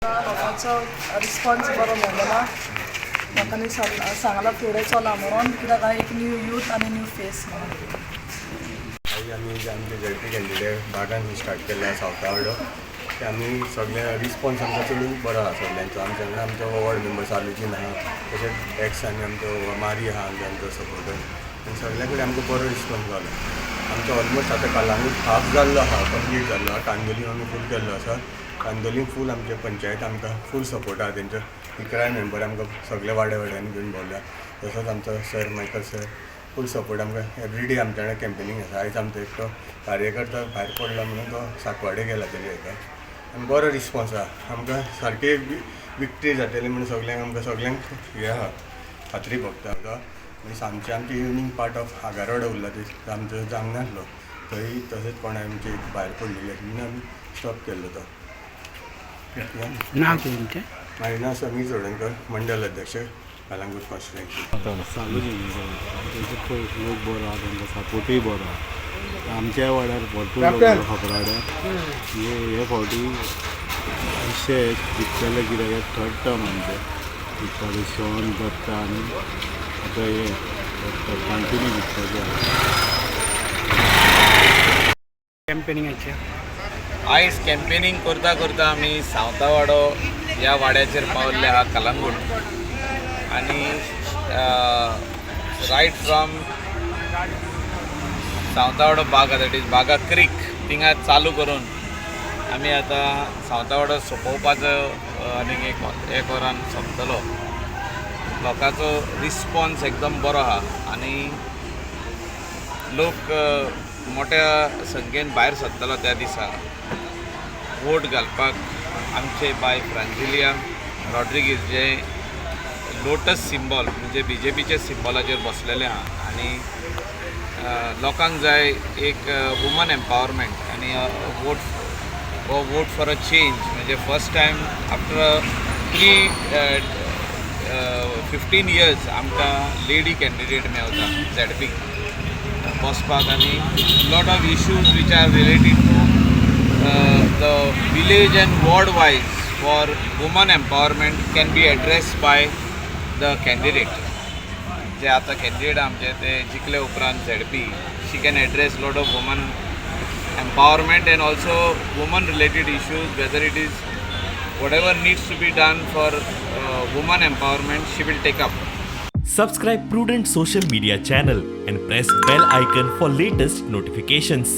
लोकांचो रिस्पॉन्स बरो मेळना. लोकांनी सांगलां फुडें चला म्हणून, कित्याक हांव एक न्यू यूथ आनी न्यू फेस म्हणून. आयज आमी जे आमचे झेडपी कॅन्डिडेट बागान स्टार्ट केल्ले आसा सावता, ते आमी सगळे रिस्पॉन्स आमकां चडून बरो आसा सगल्यांचो. आमच्या वांगडा आमचो वॉर्ड मेंबर सालुजीन आहा, तशेंच एक्स आनी आमचो मारी आहा, आमचो आमचो सपोर्टर, आनी सगल्या कडेन आमकां बरो रिस्पॉन्स जालो. आमचो ऑलमोस्ट आतां कलांगूट हाफ जाल्लो आहा, कंप्लीट जाल्लो आहा. कांदोलीम आमी फूल केल्लो आसा. कांदोलीम फूल आमचे पंचायत आमकां फूल सपोर्ट आहा. तेंचो 11 मेंबर आमकां सगल्या वाड्या वाड्यांनी घेवन भोंवल्या. तसोच आमचो सर मायकल सर फूल सपोर्ट आमकां. एवरीडे आमच्या वांगडा कॅम्पेनींग आसा. आयज आमचो एकटो कार्यकर्ता भायर पडलो म्हणून तो साकवाडे गेला तेजे हेका. आनी बरो रिस्पॉन्स आहा. आमकां सारके विक्ट्री जातली म्हणून सगल्यांक, आमकां सगल्यांक हें आहा, खात्री भोगता आमकां. मागीर सांजचे आमचे इवनींग पार्ट ऑफ आगारवाडो उरला, ते आमचो जावंक नासलो थंय. तशेंच कोणा आमची भायर पडलेली आसा म्हणून आमी स्टॉप केल्लो तो. नाव कितें तुमचें? म्हाजें नांव समीर चोडणकर, मंडल अध्यक्ष, कलांगूट कॉन्स्टिट्युएन्सी. चालूच तेंचे पळय लोक बरो आहा, तेंकां सपोर्टूय बरो आहा. आमच्या वाड्यार भरपूर लोक आहा, खोपराड्यार. हे हे फावटी अशे जिखतले, कित्याक थर्ड टर्म आमचे जिखपाचे. शॉन दत्ता आनी आतां हे कंटिन्यू जिखपाचे आहा. कॅम्पेनिंगाचें. आयज कॅम्पेनींग करता करता आमी सावतावाडो ह्या वाड्याचेर पावल्ले आहा, कलंगूट. आनी right from Sautawado Baga, that is Baga creek, थिंगा चालू करून आमी आतां सावतावाडो सोंपोवपाचो. आनीक एक एक वरान सोंपतलो. लोकांचो रिस्पॉन्स एकदम बरो आहा आनी लोक मोठ्या संख्येन भायर सरतलो त्या दिसा वोट घालपाक आमचे बाय फ्रांजिलिया रॉड्रिगीज, जे लोटस सिंबॉल म्हणजे बीजेपीच्या सिंबॉलाचेर बसलेले आहा. आनी लोकांक जाय एक वुमन एम्पावरमेंट आनी वोट हो वोट फॉर अ चेंज, म्हणजे first time after 3 15 years आमकां लेडी कॅन्डिडेट मेवता झेडपी बसपाक. आनी lot of issues which are related to the village and ward wise for woman empowerment can be addressed by the candidate. जे आतां candidate आमचे ते जिखले उपरांत ZP, she can address lot of woman empowerment and also woman related issues, whether it is whatever needs to be done for woman empowerment, she will take up. Subscribe Prudent Social Media channel and press bell icon for latest notifications.